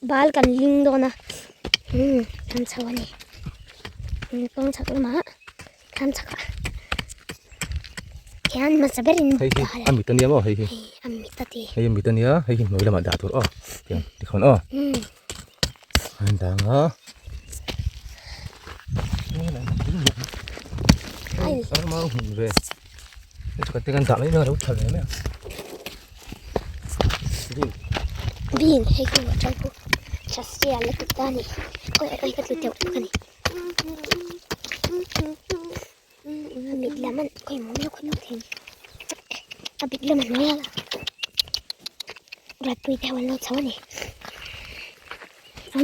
Bal kan ling dawn a umm kan chho a ni kawng chhak lamah thlam chhakah khian hmasa berin hei hi a mit a nia maw hei hi hei a mit a ti hei a mit a nia hei hi hnuai lamah dah tur aw tiang tikhawn aw a in dang a ai a mau hmun ve hei chu kan te kan dah mai mai a lo tha ve mai a bean bean hei khu a tang khu tha sia la tut ta a ni oi oi ka tlu teuh teuh a ni a mit lam an khawi maw miau khawi thei a bit lam a hnuai a ratpui te ho an lo chho a ni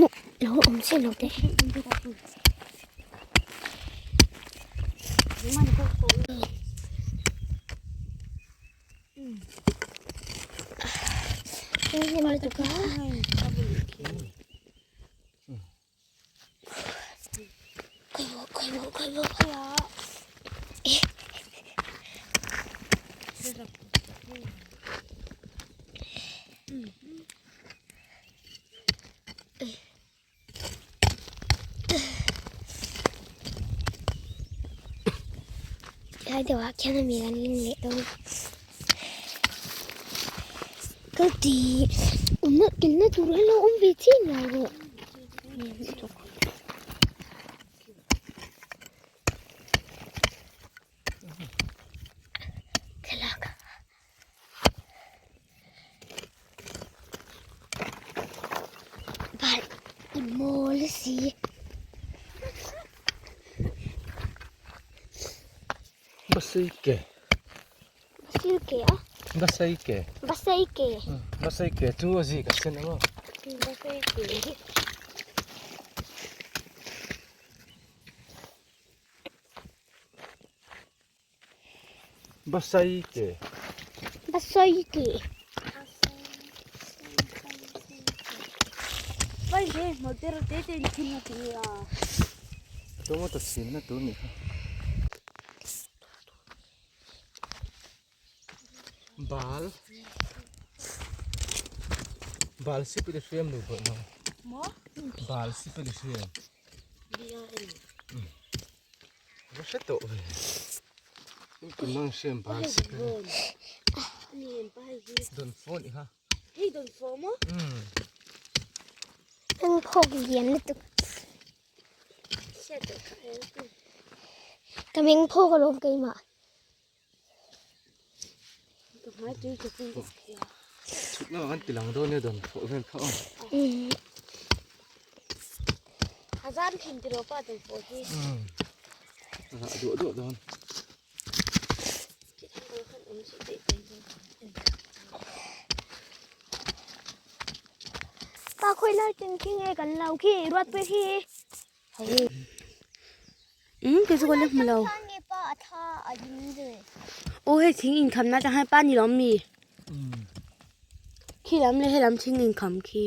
lo lo awm chiah lo te. Lai deuh ah khian ami an ling leh dawn ka ti awmna kilhna tur hi lo awm ve chiah lo rawh thlalak Bal i mawl si. Basai ke. Basil ke a? Basai ke. Basai ke. Basai ke chu a zi ka sen ang a. Basai ke. Basai ke. Basai ke. Pai he motor te te thin na ti a. Tomato sim na tur ni kha. Bal. Bal si pili hriam nu bawh no. Mo? Bal si pili hriam. Va hre tawh ve. Nang hriam bal si pili. Don phone i kha. Hei don phone mo? Ang phawk lian lutuk. Ka meng phawk alawm keimah. Chhut lamah kan ti lang dawn nia dawn fawh vel kha aw. A zan thin tiraw pa dawn fawh hi. A duah duah dawn. Pa khawi lai tin khi nge kan lo khi ruat pui khi. Kei chu ka la hmu lo. Aw hei thing inkham na atang hian pa ni lawm mi? Khi lam leh helam thing inkham khi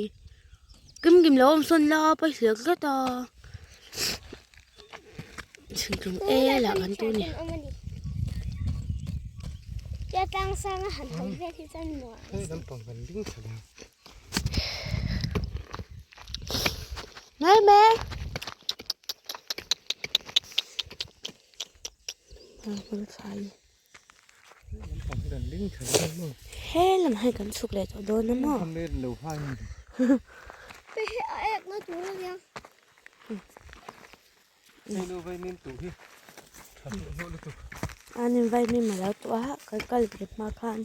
kim kim lo awm sawn la pawi hlek zet a thingtlung e lah kan tur a ni. Ngai me. He lam hi kan chhuk leh tawh dawn a maw. An in vaimim a lo tuah a kan kal ve hma khan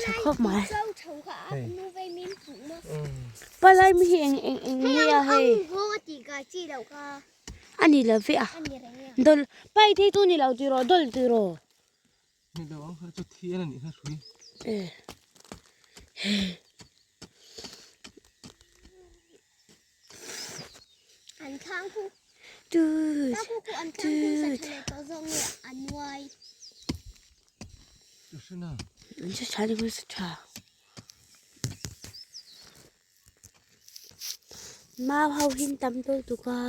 tha khawp mai palai mi hi eng eng eng nge a hei a ni lo ve a dawl pai thei tu ni lo tiraw dawl tiraw. Tut tut an sa tha ding an sa tha mau ho hin tam deuh tuk a.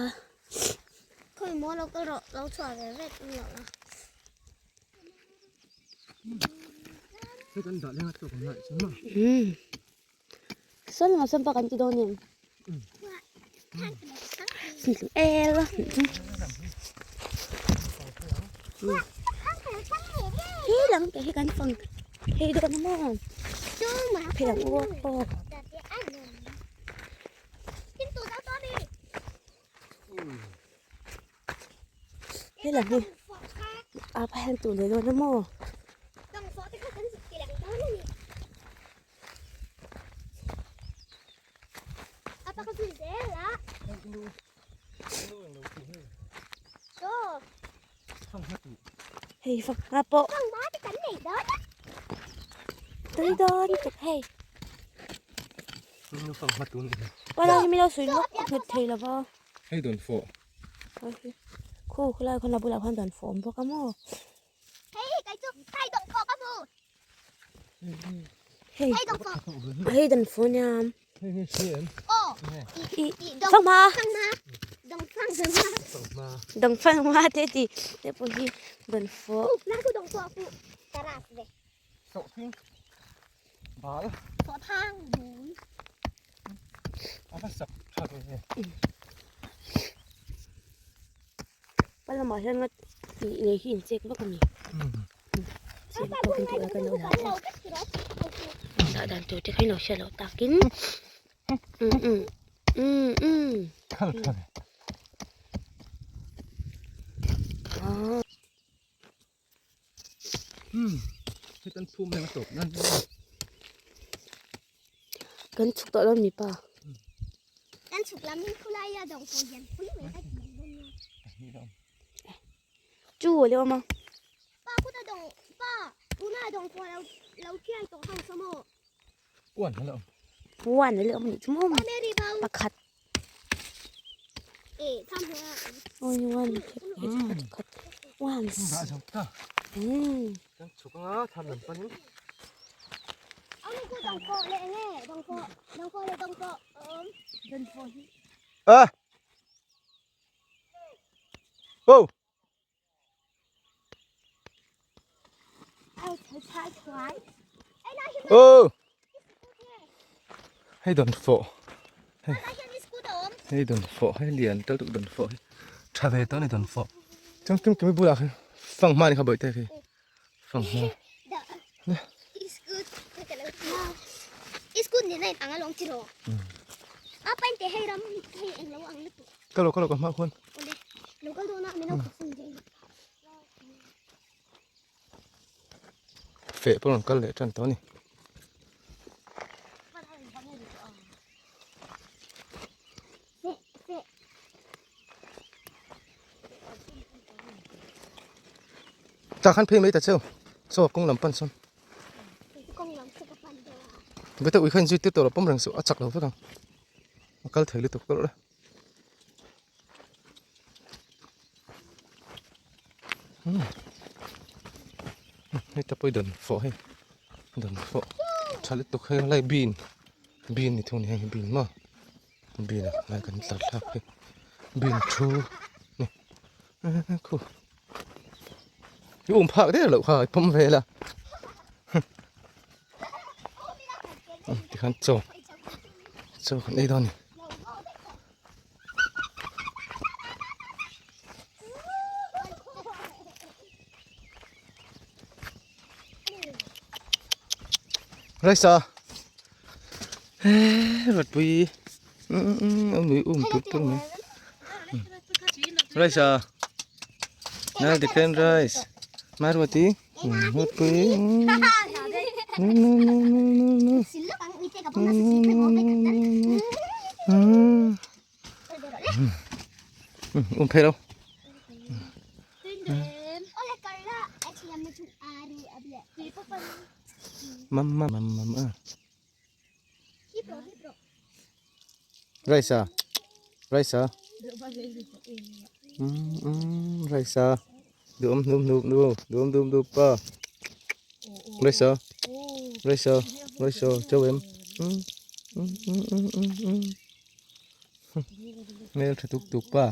Sawn lamah sawn pa kan ti dawn em? El. Hi lang te hi kan fang hei dawn a maw? Phei ang u aw. Hei lang hi apa hian tu leh dawn a maw? Hei fak pawh tui dawn tuk hei. Pala hi min lo sawi lawk nghet thei lo va. Hei dawn fawh. Khu khulai khawn a bulah khuan dawn fawh awm bawk a maw. Hei hei dan fawh nia. Fang ma. Dong fang ma te ti te pawh hi dawn fawh. Pa lamah hian nga tih lei hi inchek vak a ni. Siam pawh kan tih lai kan lo la a. Dah dan tur te kha in lo hriat loh takin. Kan chhuk tawh lo mi pa. Kan chhuk lam hi khulai a dawng pawh hian pui mai ka ti dawn nia. Chu a leh awm a. Pa kuta dawng pa tuna dawng pawh lo lo thiai tawh ho saw maw. Uan a leh awm. Uan a leh awm nih chu maw. Pakhat. Oi uan khat khat uan. Kan chhuk anga tham lam panin. A. Oh. Oh. Hei dawn fawh. Hei. Hei dawn fawh. Hei lian tal tuk dawn fawh. Tha ve tawh ni dawn fawh. Chuan kim kimi bulah khi fang hma ni kha bawihte khi. Fang hma. Ka lo ka lo ka hma khuan. Feh pawh rawn kal leh tan tawh a ni. Tah khan phei mai ta cheu chaw kawng lam pan sawn. Bete ui kha inzui tir tawh lo pawm reng suh a chak lo vek ang a kal thei lutuk tawh le. Hei ta pawh hi dawn fawh hei dawn fawh tha lutuk hei lai bean bean ni thung ni hei bean maw bean ah lai kan tlar thlak hi bean thu ni khu i um phak der loh kha i pawm vel a tikhan chaw chaw kan ei dawn a ni. Raisa Ratpui nui um tut tut mai Raisa Nal the rice Marwati Ratpui Um phei lo. Mamma mamma mamma. Raisa. Raisa. Raisa. Dum dum dum dum dum dum dum pa. Raisa. Raisa. Raisa châu em. Mel tha tuk tuk pa.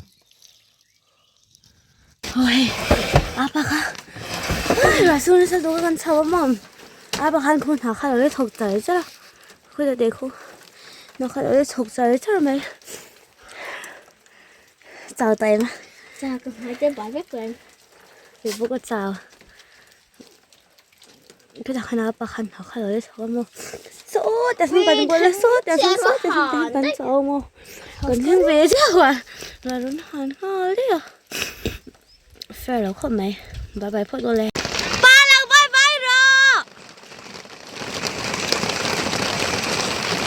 Oi apa kha rasu nasa tu kan chho a maw apa khan khu hna kha lo le thawk char char a khu te khu. Hnawkhat awle chhawk char char mai chau ta em Chau ka hmai te bai vek em Kei pawh ka chau Khitah khan a pakhat hnawkhat awle chhawk a maw sawtah sawn kan bual a sawtah sawn sawtah sawn te hian kan chau a maw kan thleng ve chiah a rawn han nghal daih a. Fair lo khawp mai bye bye phawt awle. Pa lo bye bye rawh.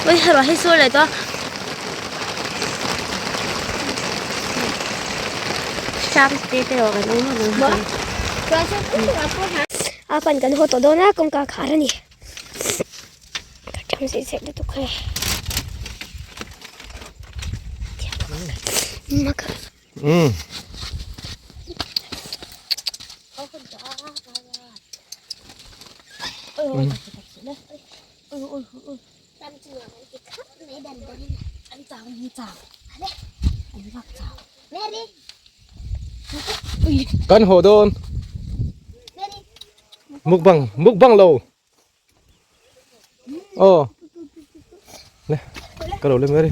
Ui ruah hi sur leh tawh a. Sam te te rawh kan awm a ni. A pan kan haw tawh dawn a kawngka khar a ni. Ka ṭham zeh zeh lutuk hei. Um. Kan haw dawn. Mukbang, mukbang lo. Aw le ka lo le Mary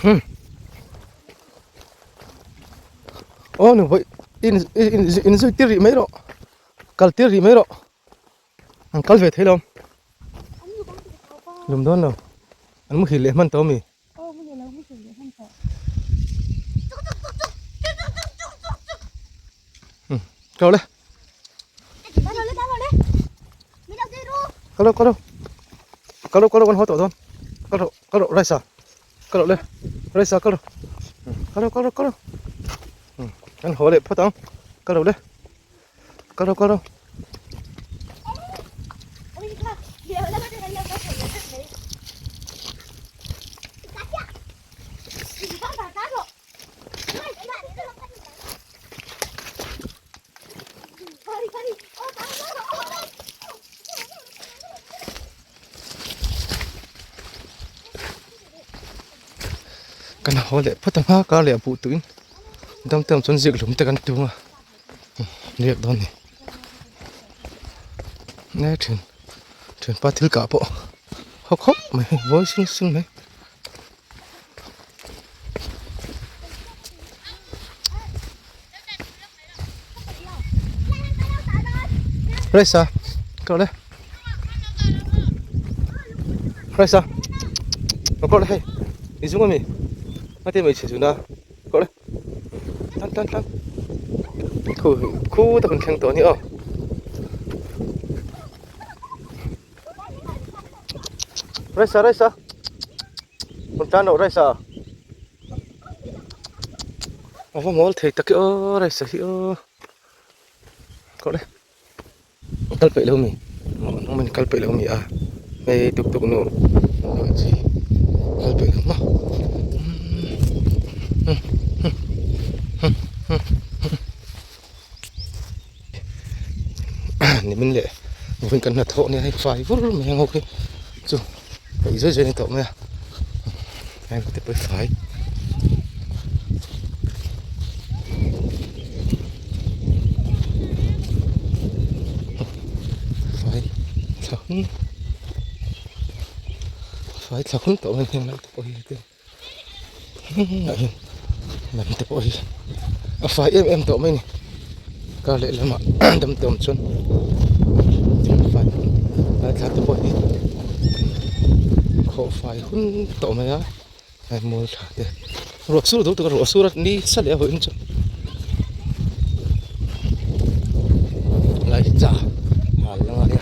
Hmm. Aw nu voi in in in zui tir rih mai rawh kal tir rih mai rawh an kal ve thei lo. Lum dawn lo. An muhil leh hman tawh ami? Kalo le. Kalo kalo. Kalo kalo kan haw tawh dawn. Kalo kalo Raisa. Kalo le. Raisa kalo. Kalo kalo kalo. Kan haw leh phawt ang. Kalo le. Kalo kalo. Kan haw leh phawt ang a kar leh a buh tuin dam te awm chuan ziak hlum te kan tum a. Riak dawn ni nge thin thianpa thil kah pawh haw khawp mai hei vawi sing sing mai Raisa kal le Raisa kal le hei i zung ami a ti mai chhe zuna kal le. Tan tan tan Khu khu tak an thleng tawh a ni aw. Raisa Raisa Rawn tan loh Raisa A va mawl thei tak e aw Raisa hi aw Kawh le Kal peih lo mi Nangmah in kal peih lo mi a hei tuk tuk nu chi kal peih lo maw nimin leh vawiin kan hnathawh nia hei fai vur mai ang ho khi chu peih zui zui a ni tawh mai a heng te pawh hi fai. Fai thla hun fai thla hun tawh mai heng lai te pawh hi heti ah hian lam te pawh hi a fai em em tawh mai a ni kar leh lamah dam te awm chuan fai lai thla te pawh hi khawh fai hun tawh mai a. Hei mual tha te ruah sur duh tuk a ruah sur a ni sa leh a vawiin chu lai cha hal la ngai a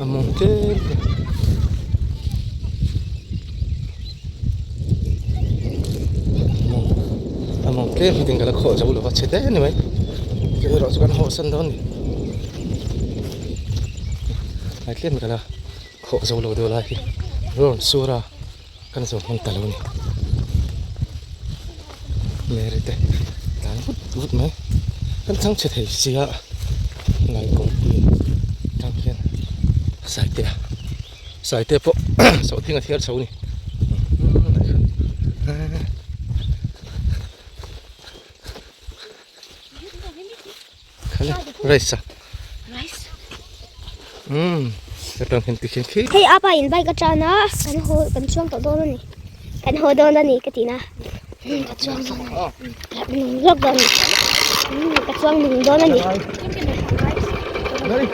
a mawng tlem te a mawng tlem hi tin ka la khawh zo lo va chhe te ani mai chu erawh chu kan haw san dawn a ni lai tlem ka la khawh zo lo deuh lai hi rawn sur a. Kan zawh hman ta lo a ni. Mary te tlan vut vut mai. Kan chhang chhe thei sia ngai kawngpui atang hian Saite a Saite pawh sawhthing a thiar chho a ni. Rice a. Rice. Umm hetang hian tikhian khi. Hei apa in bike a tan a kan haw kan chuang tawh dawn a ni. Kan haw dawn a ni ka tih na. Umm ka chuang dawn a ni. Ka nung lawk dawn a ni. Umm ka chuang nung dawn a ni. Mary.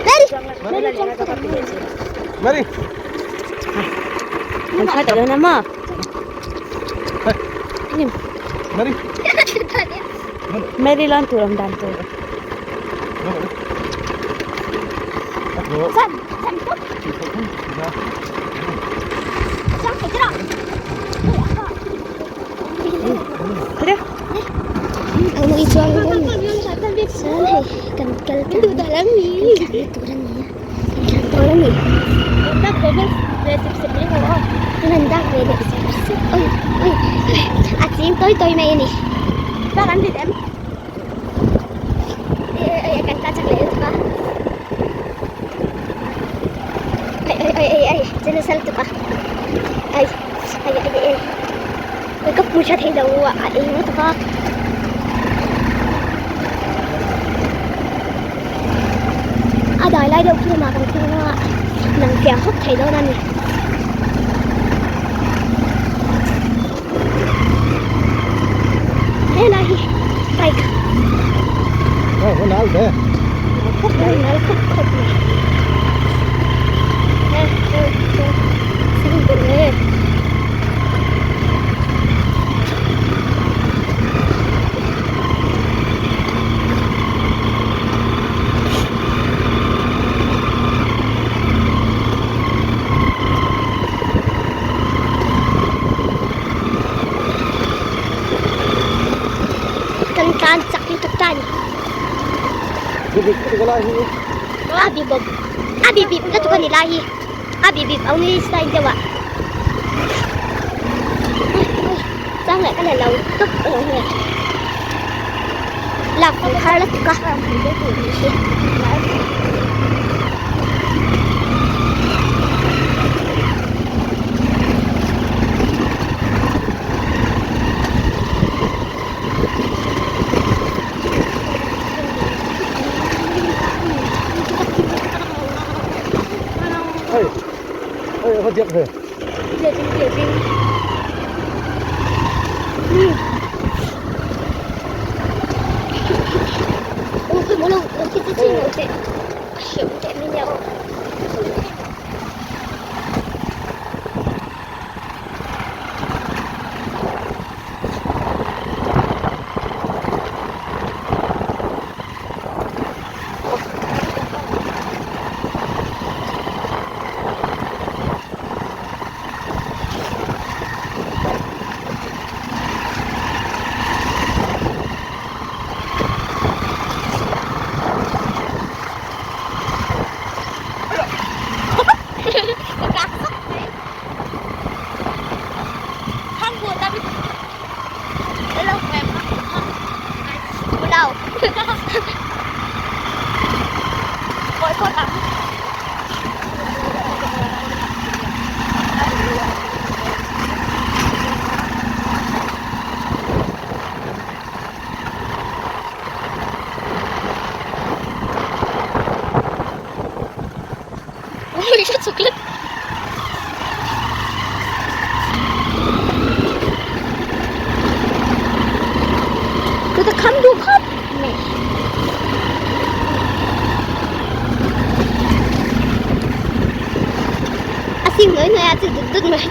Mary. Mary chuang tawh dawn. Mary. Kan thlai tawh dawn a maw? Mary. Mary lawn tur awm dan tur. A dai lai deuh khi lamah kan thlir a lang fiah khawp thei dawn a ni. Helai hi bike nal khawp khawp mai. Kan tlan chak lutuk ta a ni. A bip bawk a bip bip lutuk a ni lai hi a bip bip ang ni style deuh ah chang leh ka la lo tawp a lo hmel. Lak pawh har lutuk a A sim mai mai a chi dut dut mai.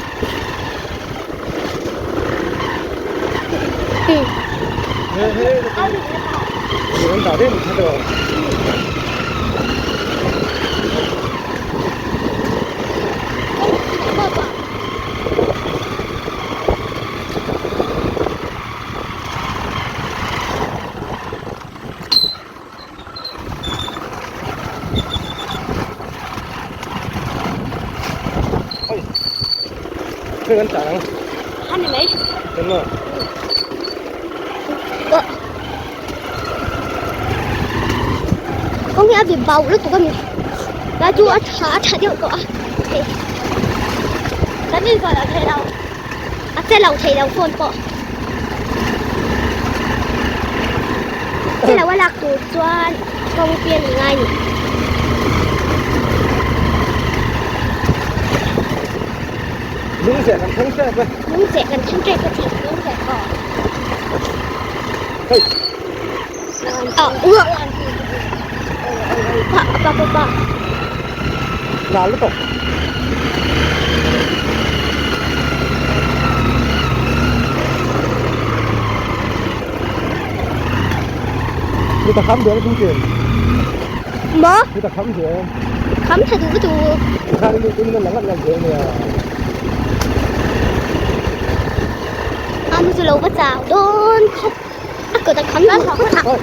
Kawng hi a bip bauh lutuk a ni tlai chu a tha a tha deuh tawh a hei kan inkalh a thei lo a che lo thei lo phone pawh. Chilo a lak tur chuan kawng pi a ni ngai ni. Lungzeh kan thleng tep e. Lungzeh kan thleng tep a tih lungzeh aw. Hei. Ah, ua. Pa pa pa pa. Nal lutuk. Mi ta kham duang chung chen. Maw? Mi ta kham duang. Kham tha duh lutuk. Khan mi tin lang ngat lang zel nia. Anu chu lo va chau dawn khawp. A kut a kham duh khawp.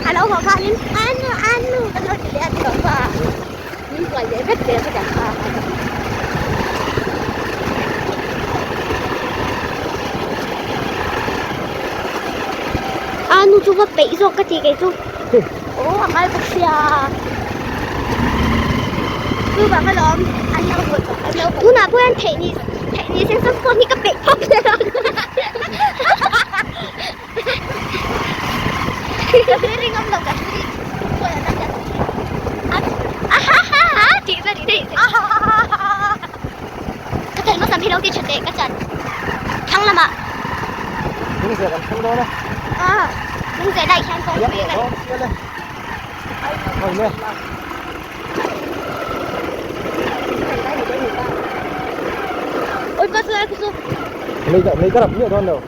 A lo haw khanin anu anu kan lo ti leh a ti lo kha. Min buai leh vek zel ka kha. Anu chu va peih zawk ka ti kei chu. Aw a ngai bawk sia. Chu vang alawm an lo haw tawh an lo haw. Tunah pawh hian theih ni theih ni sen sam phone hi ka peih khawp zel ang. Ka ring awm lo ka ring. Ka chan hmasa hi lo ti tha teh ka chan thlang lamah. Lungzeh kan thleng dawn a. Ah, lungzeh daih hian kawngpui kan. Ôi ba sư ai sư. Lấy cả lấy cả đập nhựa đón đâu.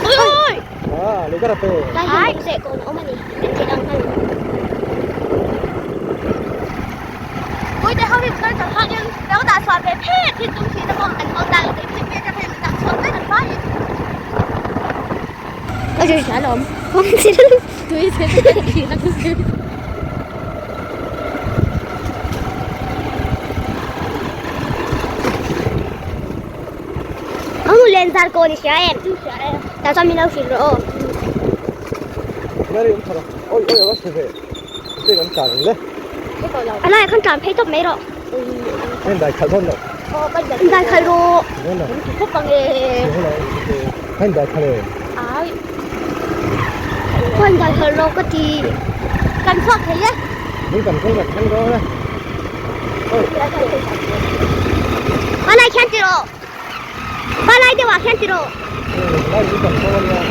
Ôi ôi. À, lấy cả đập về. Lai hian lungzeh kawn a awm a ni. Kan theih ang hman. Ôi tại hông kan chang hak in lo dah chhuah ve phet hi tum thin a pawh an ho tak te phet phet a phet dah chhuah vek an vai in. Ôi trời chả lộn. Không Tui sẽ Ang len zar ko ni siya em. Ta chuan min lo hrilh rawh aw. Mary awm thar a. Oi oi a va chhe ve. Te kan tlan ang le. A laiah khan tlan phei tawp mai rawh. Heng dai khalh dawn lo. Dai khalh rawh. Dawn lo. Heng dai khalh e. Khawn dai khalh rawh ka ti. Kan chhuak thei e. Min kan kawng kan thleng dawn e. Oi. A lai khian ti rawh. Ba lai deuh ah khian ti rawh. Lai min kan kawng ania.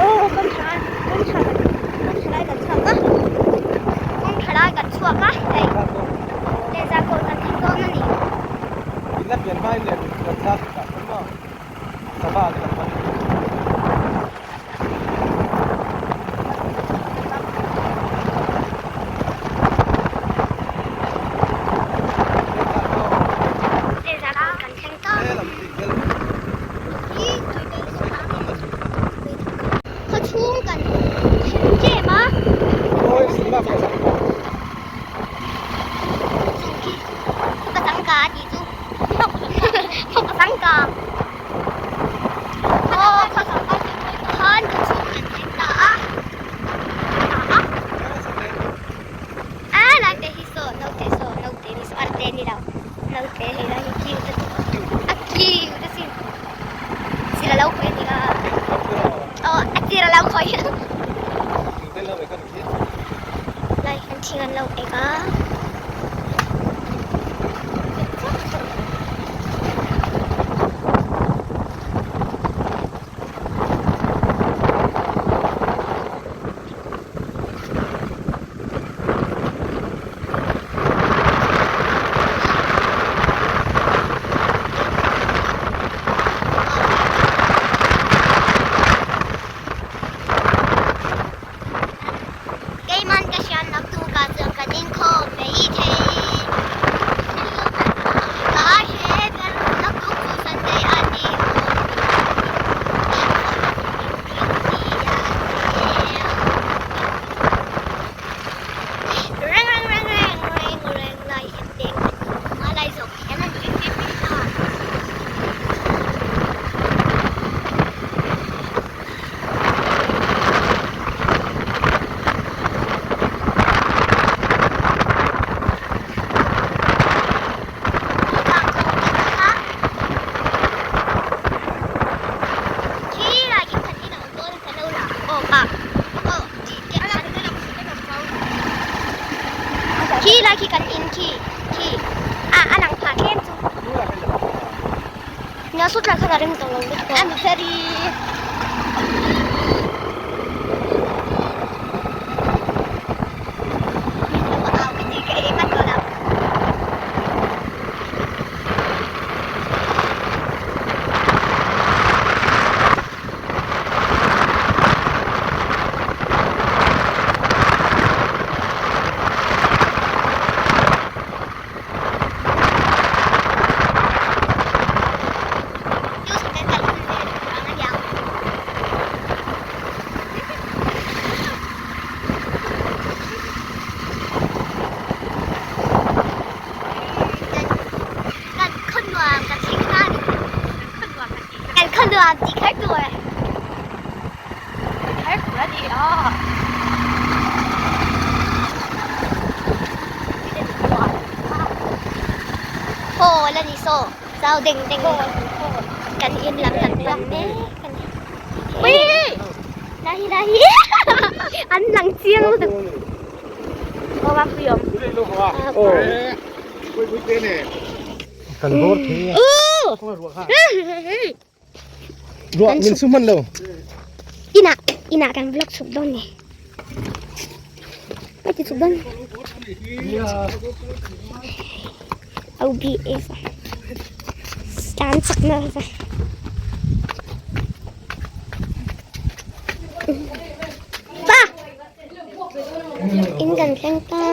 Aw kawng tha kawng tha kawng tha lai kan chhuak a kawng tha lai kan chhuak a hei lehzar pawh kan thleng dawn a ni. In la pian hmain leh kan zar chutah chuan maw sava te kan hman. Lehzar pawh kan thleng dawn. Khaw chhung kan thleng ṭem a. Chu khi khaw tangka a tih chu khaw tangka aw khaw tangka khan khaw chhung kan thleng ta a a lai te hi saw naute saw naute ni saw arte ni lo naute hei lai hi cute a cute asin. Sir a lo khawi a ni a. Aw a sir a lo khawi. Lai an thing an lo ek a. Nia saw tlai khan a rem tawh lo lutuk a. I'm very Kan khaw nuam kan thleng ta a ni. Kan khaw nuam tih kher tur. Kher tur a ni a. Haw la ni saw. Zau deng deng. Kan in lam kan pan mek a ni. Ui! Lahi lahi. An lang chiang lutuk. Kan bawr thei a. Ruah min su hman lo. Ina ina kan vlog chhuk dawn ni. Mai ti chhuk dawn. OBS. Tan chak na. Pa. In kan thleng ta.